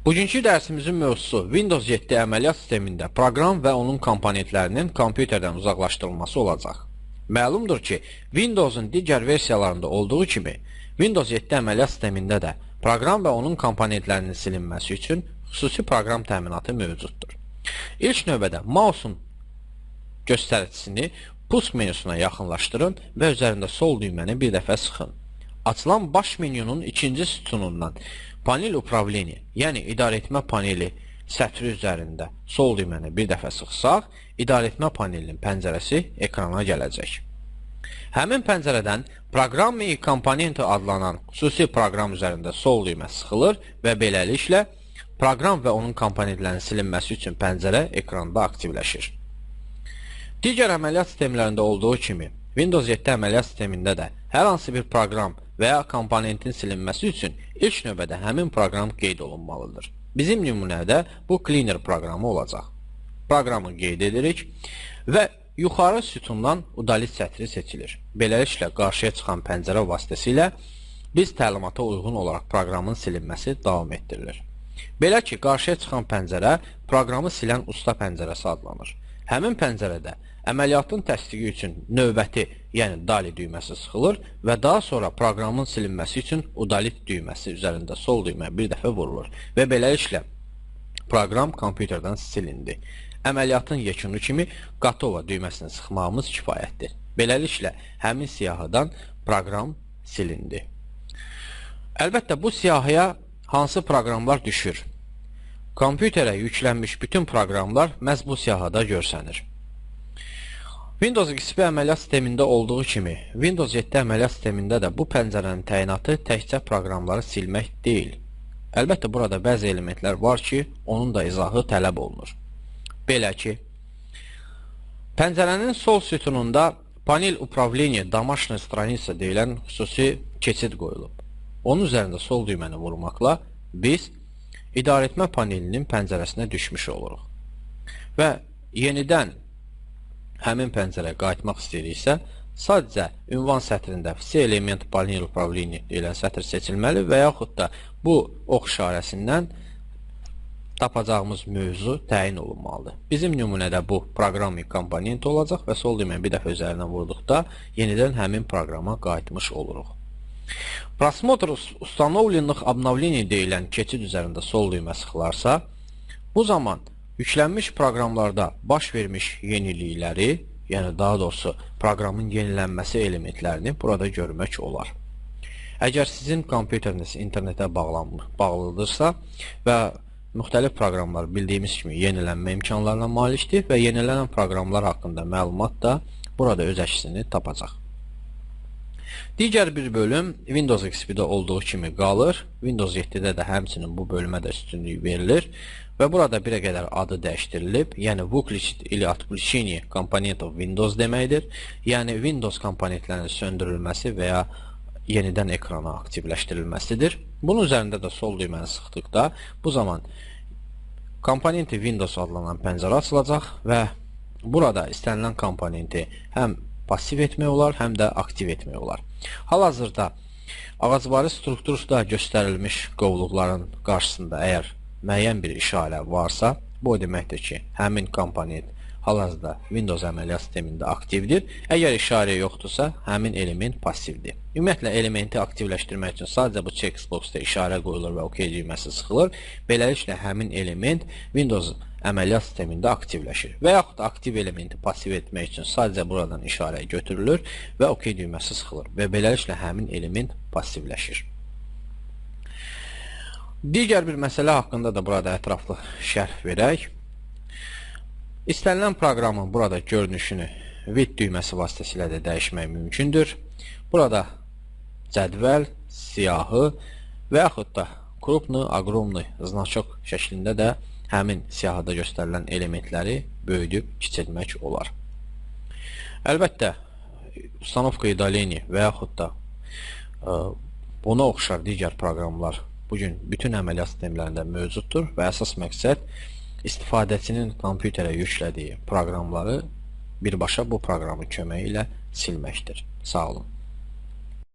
Bugünkü dərsimizin mövzusu Windows 7 əməliyyat sistemində proqram və onun komponentlərinin kompüterdən uzaqlaşdırılması olacaq. Məlumdur ki, Windows'un digər versiyalarında olduğu kimi Windows 7 əməliyyat sistemində də proqram və onun komponentlərinin silinməsi üçün xüsusi proqram təminatı mövcuddur. İlk növbədə mouse'un göstəricisini Pusk menüsuna yaxınlaşdırın və üzərində sol düyməni bir dəfə sıxın. Açılan baş menyunun ikinci sütunundan Panel Upravleniya, yəni idarəetmə paneli sətri üzərində sol düyməni bir dəfə sıxsaq, idarəetmə panelinin pəncərəsi ekrana gələcək. Həmin pəncərədən Programmı Komponenti adlanan xüsusi proqram üzərində sol düymə sıxılır və beləliklə proqram və onun komponentlərinin silinməsi üçün pəncərə ekranda aktivləşir. Digər əməliyyat sistemlərində olduğu kimi, Windows 7 əməliyyat sistemində də hər hansı bir proqram və ya komponentin silinməsi üçün ilk növbədə həmin proqram qeyd olunmalıdır. Bizim nümunədə bu Cleaner proqramı olacaq. Proqramı qeyd edirik və yuxarı sütundan Udalit sətri seçilir. Beləliklə, qarşıya çıxan pəncərə vasitəsilə biz təlimata uyğun olaraq proqramın silinməsi davam etdirilir. Belə ki, qarşıya çıxan pəncərə proqramı silən usta pəncərəsi adlanır. Həmin pəncərədə əməliyyatın təsdiqi üçün növbəti, yəni Dali düyməsi sıxılır və daha sonra proqramın silinməsi üçün Udalit düyməsi üzərində sol düymə bir dəfə vurulur və beləliklə proqram kompüterdən silindi. Əməliyyatın yekunu kimi Qatova düyməsini sıxmağımız kifayətdir. Beləliklə, həmin siyahıdan proqram silindi. Əlbəttə, bu siyahıya hansı proqramlar düşür? Kompüterə yüklənmiş bütün proqramlar məhz bu siyahıda görsənir. Windows XP əməliyyat sistemində olduğu kimi, Windows 7 əməliyyat sistemində də bu pəncərənin təyinatı təkcə proqramları silmək deyil. Əlbəttə, burada bəzi elementlər var ki, onun da izahı tələb olunur. Belə ki, pəncərənin sol sütununda Panel Upravleniya Domaşnaya Stranitsa deyilən xüsusi keçid qoyulub. Onun üzərində sol düyməni vurmaqla biz idarəetmə panelinin pəncərəsinə düşmüş oluruq. Və yenidən həmin pəncərəyə qayıtmaq istəyiriksə, sadəcə ünvan sətrində Все элементы Panel Upravleniya deyilən sətr seçilməli və yaxud da bu ox işarəsindən tapacağımız mövzu təyin olunmalıdır. Bizim nümunədə bu proqram komponenti olacaq və sol düyməni bir dəfə üzərindən vurduqda yenidən həmin proqrama qayıtmış oluruq. Просмотр установленных обновлений deyilən keçid üzərində sol düymə sıxılarsa, bu zaman yüklənmiş proqramlarda baş vermiş yenilikləri, yəni daha doğrusu proqramın yenilənməsi elementlərini burada görmək olar. Əgər sizin kompüteriniz internetə bağlıdırsa və müxtəlif proqramlar bildiyimiz kimi yenilənmə imkanlarına malikdir və yenilənən proqramlar haqqında məlumat da burada öz əksini tapacaq. Digər bir bölüm Windows XP-də olduğu kimi qalır. Windows 7-də də həmçinin bu bölümə də üstünlük verilir və burada bir qədər adı dəyişdirilib. Yəni Выключить или отключение компонентов Windows deməkdir. Yəni Windows komponentlərinin söndürülməsi və ya yenidən ekrana aktivləşdirilməsidir. Bunun üzərində də sol düyməni sıxdıqda bu zaman Komponenti Windows adlanan pəncərə açılacaq və burada istənilən komponenti həm pasiv etmək olar, həm də aktiv etmək olar. Hal-hazırda ağacvari strukturda göstərilmiş qovluqların qarşısında əgər müəyyən bir işarə varsa, bu o deməkdir ki, həmin komponent hal-hazırda Windows əməliyyat sistemində aktivdir. Əgər işarə yoxdursa, həmin element passivdir. Ümumiyyətlə, elementi aktivləşdirmək üçün sadəcə bu checkbox-da işarə qoyulur və OK düyməsi sıxılır. Beləliklə, həmin element Windows əməliyyat sistemində aktivləşir. Və yaxud aktiv elementi pasiv etmək üçün sadəcə buradan işarə götürülür və OK düyməsi sıxılır və beləliklə həmin element passivləşir. Digər bir məsələ haqqında da burada ətraflı şərh verək. İstənilən proqramın burada görünüşünü Vid düyməsi vasitəsilə də dəyişmək mümkündür. Burada cədvəl, siyahı və yaxud da krupny, ogromny znaçok şəklində də həmin siyahıda göstərilən elementləri böyüdüb kiçiltmək olar. Əlbəttə, установка и удаление və yaxud da buna oxşar digər proqramlar bugün bütün əməliyyat sistemlərində mövcuddur və əsas məqsəd istifadəçinin kompüterə yüklədiyi proqramları birbaşa bu proqramın köməyi ilə silməkdir. Sağ olun.